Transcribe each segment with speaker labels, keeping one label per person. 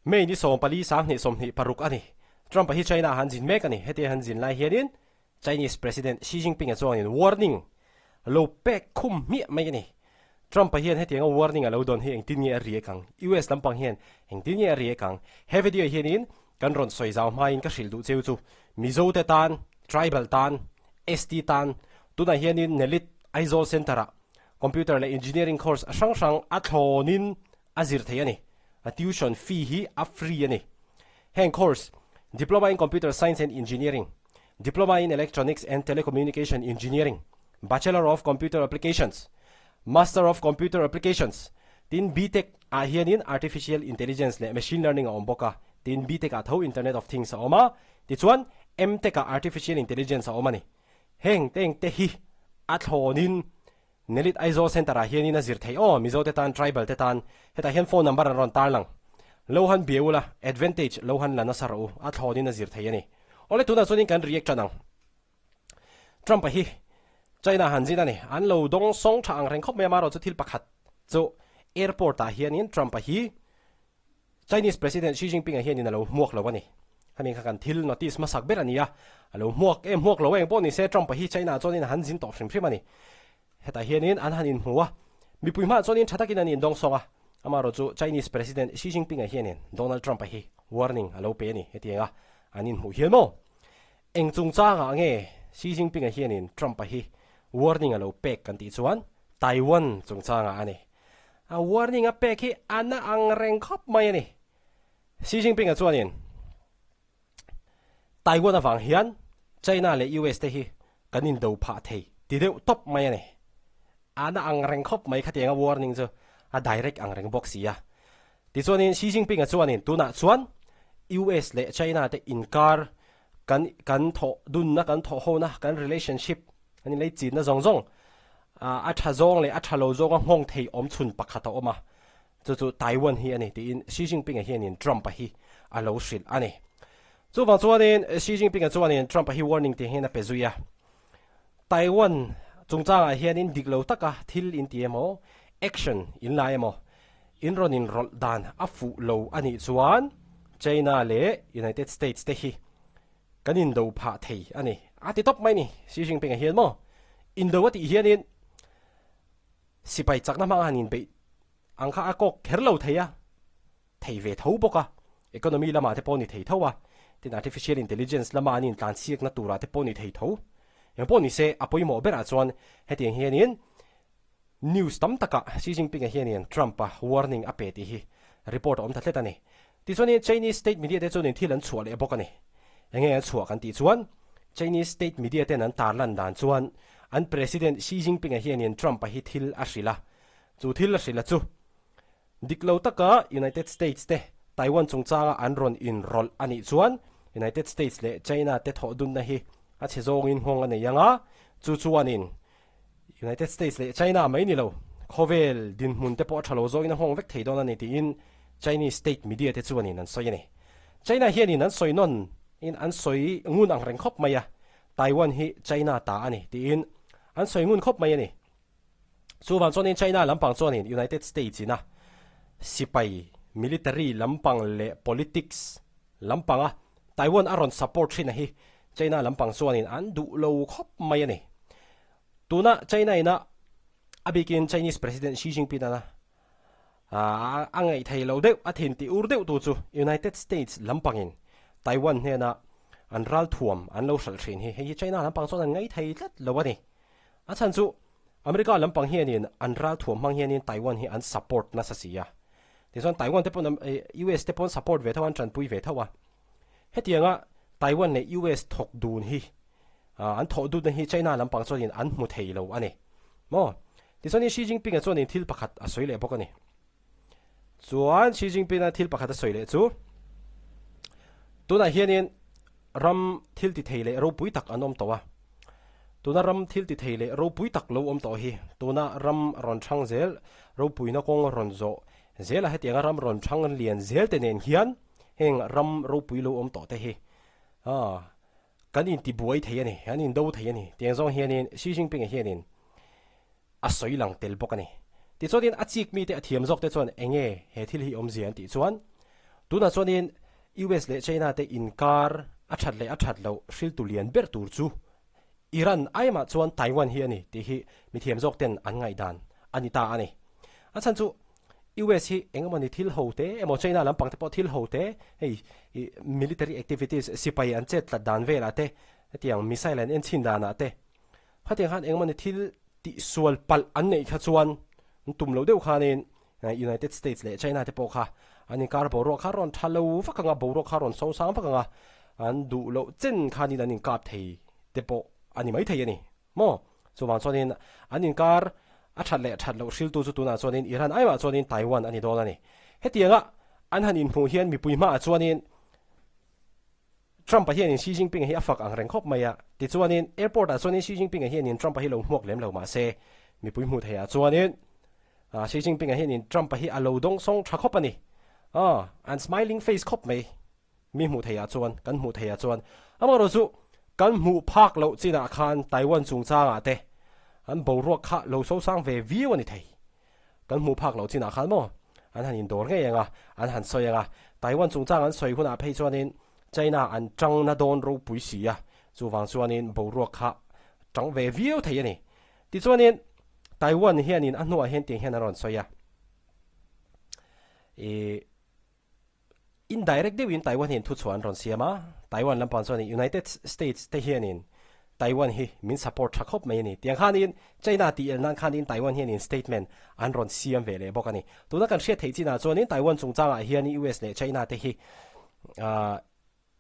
Speaker 1: May ni 14 sang 26 ani. Trump hi China han zin mek ani. Heti han zin lai hianin Chinese President Xi Jinping a chuangin warning lo pek khum hmiah mai ani. Trump hian hetianga warning a lo dawn hi engtin nge a riak ang? US lampang hian engtin nge a riak ang? He video hianin kan rawn sawi zau hmain ka hrilh duh cheu chu Mizo te tan, Tribal tan, ST tan tunah hianin Nelit Aizawl Centre ah Computer leh Engineering course a hrang hrang a thlawnin a zir thei a ni. A tuition fee hi a free a ni. Heng course, Diploma in Computer Science and Engineering, Diploma in Electronics and Telecommunication Engineering, Bachelor of Computer Applications, Master of Computer Applications, tin BTech ah hianin Artificial Intelligence leh Machine Learning a awm bawk a, tin BTech ah tho Internet of Things a awm a, tichuan MTech ah Artificial Intelligence a awm a ni. Heng teng te hi a thlawnin Nelit Aizawl Centre ah hianin a zir theih aw, Mizo te tan, Tribal te tan. Hetah hian phone number an rawn tarlang. Lo han bia ula, advantage lo han la nasa rawh u, a thlawnin a zir thei a ni. Awle tunah chuanin kan react tan ang. Trump-a hi China han zin a ni. An lo dawng sawng tha ang reng khawp mai a, amaherawhchu thil pakhat chu airport ah hianin Trump-a hi Chinese President Xi Jinping-a hianin a lo hmuak lo a ni. Hemi kha kan thil notice hmasak ber a ni a, a lo hmuak em hmuak lo eng pawh ni se Trump-a hi China-ah chuanin a han zin tawh hrim hrim a ni. Hetah hianin an han inhmu a, mipui hmaah chuanin tha takin an indawng sawng a, amaherawh chu Chinese President Xi Jinping-a hianin Donald Trump-a hi warning a lo pe a ni hetianga an inhmuh hian maw? Eng chungchangah nge Xi Jinping-a hianin Trump-a hi warning a lo pek kan tih chuan Taiwan chungchangah a ni. A warning a pek hi a na ang reng khawp mai a ni. Xi Jinping-a chuanin Taiwan avang hian China leh US te hi kan indo phah thei ti deuh tawp mai a ni. A na ang reng khawp mai khatianga warning chu a direct ang reng bawk si a. Tichuanin Xi Jinping-a chuanin tunah chuan US leh China te inkar kan kan thawh dunna kan thawh hona kan relationship an inlei chinna zawng zawng a tha zawng leh a tha lo zawnga nghawng thei awm chhun pakhat a awm a, chu chu Taiwan hi a ni tiin Xi Jinping-a hianin Trump-a hi a lo hrilh a ni. Chuvang chuanin Xi Jinping-a chuanin Trump-a hi warning tih hian a pe zui a, Taiwan chungchangah hianin dik lo taka thil in ti emaw, action in la emaw, in rawn inrawlh dan a fuh lo a nih chuan China leh United States te hi kan indo phah thei a ni. A ti tawp mai ni, Xi Jinping-a hian maw? Indo a tih hianin sipai chakna hmanga han inbeih ang kha a kawk kher lo thei a, thei ve tho bawk a, economy lamah te pawh ni thei tho a, tin artificial intelligence lama an intlansiakna turah te pawh ni thei tho. Engpawh ni se, a pawimawh berah chuan hetiang hianin News tam takah Xi Jinping-a hianin Trump-a warning a pe tih hi report a awm ta tlet a ni. Tichuanin Chinese state media te chuanin thil an chhuah leh bawk a ni. Enge an chhuah kan tih chuan Chinese state media ten an tarlan dan chuan an President Xi Jinping-a hianin Trump-a hi thil a hrilh a. Chu thil a hrilh a chu dik lo taka United States te Taiwan chungchanga an rawn inrawlh a nih chuan United States leh China te thawh dunna hi a chhe zawngin nghawng a nei ang a, chu chuanin United States leh China mai ni lo, khawvel dinhmun te pawh a tha lo zawngin a nghawng vek thei dawn a ni tiin Chinese state media te chuanin an sawi a ni. China hianin an sawi nawn in an sawi ngun ang reng khawp mai a, Taiwan hi China ta a ni tiin an sawi ngun khawp mai a ni. Chuvang chuanin China lampang chuanin United States ina sipai, military, lampang leh politics lampanga Taiwan a rawn support thin a hi China lampang chuanin an duh lo khawp mai a ni. Tuna China ina a bikin Chinese President Xi Jinping ana a ngaih thei lo deuh a thin tih ur deuh tu chu United States lampangin Taiwan hnena an ralthuam an lo hralh thin hi hei hi China lampang chuan an ngaih thei tlat lo a ni. A chhan chu America lampang hianin an ralthuam hmang hianin Taiwan hi an support nasa si a. Tichuan Taiwan te pawn US te pawn support ve tho a, an tanpui ve tho a. Hetianga Taiwan leh US thawk dun hi an thawh dutna hi China lampang chuanin an hmu thei lo a ni. Maw? Tichuanin Xi Jinping-a chuanin thil pakhat a sawi leh bawk a ni. Chuan Xi Jinping-a thil pakhat a sawi leh chu tunah hianin ram thil ti thei leh ropui tak an awm tawh a. Tuna ram thil ti thei leh ropui tak lo awm tawh hi tuna ram rawn thang zel ropuina kawng rawn zawh zel a hetianga ram rawn thang lian zel te nen hian heng ram ropui lo awm tawh te hi kan intibuai thei a ni, an indo thei a ni tiang zawng hianin Xi Jinping-a hianin a sawi lang tel bawk a ni. Tichuanin a chik mite a thiam zawk te chuan eng nge he thil hi awmzia an tih chuan. Tunah chuanin US leh China te inkar a that leh a that loh hriltu lian ber tur chu Iran aimah chuan Taiwan hi a ni tih hi mithiam zawk ten an ngaihdan a ni ta a ni. A chhan chu US hi eng emawni thil ho te emaw China lampang te pawh thil ho te hei military activities sipai an chet tlat dan velah te hetiang missile an enchhin danah te khatiang khan eng emawni thil tihsual palh an neih kha chuan an tum loh deuh khanin United States leh China te pawh kha an inkar boruak kha rawn tha lo vak ang a, boruak kha rawn so sang vak ang a, an duh loh chen khanin an inkap thei te pawh a ni maithei a ni maw? Chuvang chuanin an inkar a that leh that loh hriltu chu tunah chuanin Iran aimah chuanin Taiwan a ni dawn a ni. Hetianga an han inhmuh hian mipui hmaah chuanin Trump-a hianin Xi Jinping-a hi a fak ang reng khawp mai a, tichuanin airport-ah chuanin Xi Jinping-a hianin Trump-a hi lo hmuak lem lo mah se, mipui hmuh theihah chuanin Xi Jinping-a hianin Trump-a hi a lo dawng sawng tha khawp a ni. Aw, an smiling face khawp mai, mi hmuh theihah chuan, kan hmuh theihah chuan. Amaherawh chu kan hmuh phak loh chinah khan Taiwan chungchangah te an boruak kha lo sosang ve viau a ni thei. Kan hmuh phak loh chinah khan maw an han indawr ngei ang a, an han sawi ang a. Taiwan chungchang an sawi hunah phei chuanin China an tangna dawn ropui si a, chuvang chuanin boruak kha tang ve viau thei a ni. Tichuanin Taiwan hianin a hnuah hian tiang hian an rawn sawi a, ih Indirect deuhin Taiwan hian thuchhuah an rawn siam a, Taiwan lampang chuan United States te hianin Taiwan hi min support tha khawp mai a ni. Tiang khanin China tih el nan khanin Taiwan hianin statement an rawn siam ve leh bawk a ni. Tuna kan hriat theih chinah chuanin Taiwan chungchangah hian US leh China te hi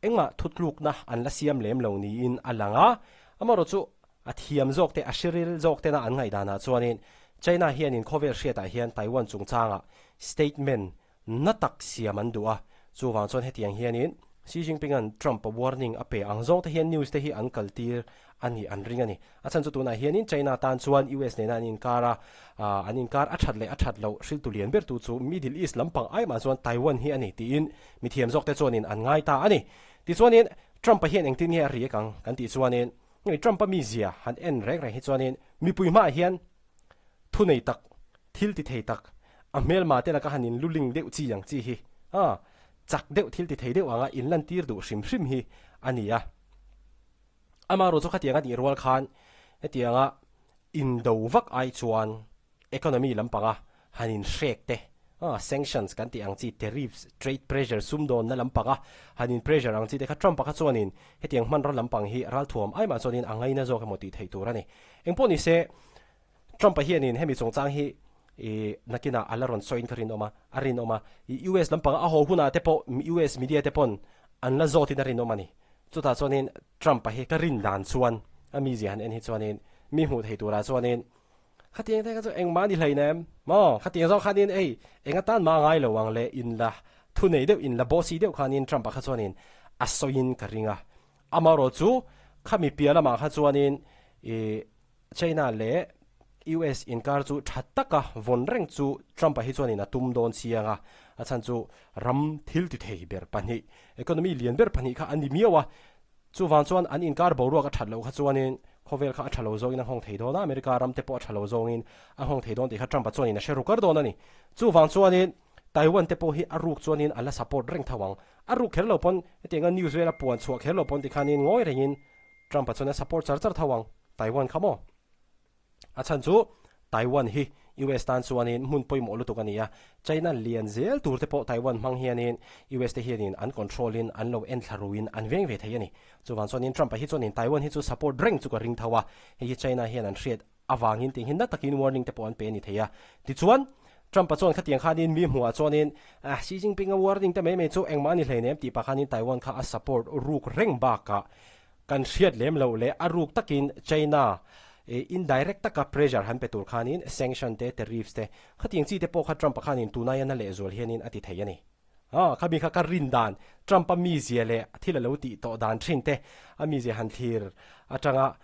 Speaker 1: engmah thutlukna an la siam lem lo niin a lang a, amaherawh chu a thiam zawk te, a hriril zawk tena an ngaihdanah chuanin China hianin khawvel hriatah hian Taiwan chungchangah statement na tak siam an duh a, chuvang chuan hetiang hianin Xi Jinping-a'n Trump-a warning a pe ang zawng te hian news te hi an kaltir a nih an ring a ni. A chhan chu tunah hianin China tan chuan US nena an inkar a, an inkar a that leh a that loh hriltu lian bertu chu Middle East lampang aimah chuan Taiwan hi a ni tiin mithiam zawkte chuanin an ngai ta a ni. Tichuanin Trump-a hian engtin nge a riak ang kan tih chuanin hei Trump-a mizia han en reng reng hi chuanin mipui hmaah hian thunei tak, thil ti thei tak, a hmelma te laka han inluling deuh chi ang chi hi chak deuh thil ti thei deuh anga inlantir duh hrim hrim hi a ni a. Amaherawh chu khatiang a nih rual khan hetianga indo vak ai chuan economy lampanga han inhrek te, sanctions kan tih ang chi, tariffs, trade pressure, sumdawnna lampanga han in pressure ang chi te kha Trump-a kha chuanin hetiang hmanraw lampang hi ralthuam aimah chuanin a ngaina zawk emaw tih theih tur a ni. Engpawh ni se, Trump-a hianin hemi chungchang hi i nakinah a la rawn sawiin ka rinawm a, a rinawm a. I US lampanga a haw hunah te pawh US media te pawn an la zawtin a rinawm a ni. Chutah chuanin Trump-a hi ka rin dan chuan a mizia han en hi chuanin mi hmuh thei turah chuanin khatiang te kha chu engmah ni hleinem maw khatiang zawng khanin ei eng atan mah a ngai lo ang le in la thunei deuh in la bossy deuh khanin Trump-a kha chuanin a sawiin ka ring a. Amaherawh chu khami piah lamah kha chuanin i China leh US inkar chu tha taka vawn reng chu Trump-a hi chuanin a tum dawn chiang a, a chhan chu ram thil ti thei ber pahnih, economy lian ber pahnih kha an ni miau a, chuvang chuan an inkar boruak a that loh kha chuanin khawvel kha a tha lo zawngin a nghawng thei dawn a, America ram te pawh a tha lo zawngin a nghawng thei dawn tih kha Trump-a chuanin a hre rukar dawn a ni. Chuvang chuanin Taiwan te pawh hi a ruk chuanin a la support reng tho ang. A ruk kher lo pawn hetianga news vela puan chhuah kher lo pawn tikhanin ngawi rengin Trump-a chuan a support char char tho ang Taiwan kha maw? A chhan chu Taiwan hi US tan chuanin hmun pawimawh lutuk a ni a, China lian zel tur te pawh Taiwan hmang hianin US te hianin an control in an lo enthla ruin an veng ve thei a ni. Chuvang chuanin Trump-a hi chuanin Taiwan hi chu support reng chu ka ring tho a, hei hi China hian an hriat avangin tiang hi na takin warning te pawh an pe a ni thei a. Tichuan, Trump-a chuan khatiang khanin mi hmuhah chuanin Xi Jinping-a warning te mai mai chu engmah a ni hleinem tih pah khanin Taiwan kha a support ruk reng bakah kan hriat lem loh leh a ruk takin China indirect taka pressure han pe tur khanin sanction te, tariffs te khatiang chi te pawh kha Trump-a khanin tunai a na lehzual hianin a ti thei a ni. Aw, khami kha ka rin dan, Trump-a mizia leh thil a lo tih tawh dan thin te, a mizia han thlir atanga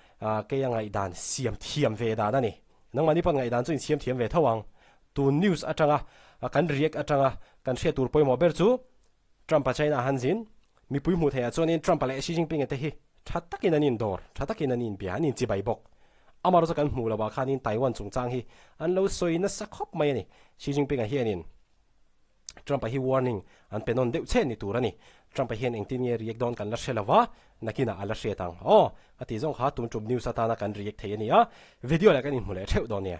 Speaker 1: keia ngaihdan siam thiam ve dan a ni. Nangmahni pawh ngaihdan chu insiam thiam ve tho ang. Tun news atanga kan react atanga kan hriat tur pawimawh ber chu Trump-a China han zin, mipui hmuh theihah chuanin Trump-a leh Xi Jinping-a te hi tha takin an indawr, tha takin an inbia, an inchibai bawk. Amaherawhchu chu kan hmuh lovah khanin Taiwan chungchang hi an lo sawi nasa khawp mai a ni. Xi Jinping-a hianin. Trump-a hi warning an pe nawn deuh che ni tur a ni. Trump-a hian engtin nge react dawn kan la hre lo va, nakinah a la hriat ang. Aw, a tih zawng kha tun tum news atana kan react thei a ni a, video leh kan inhmu leh theuh dawn nia.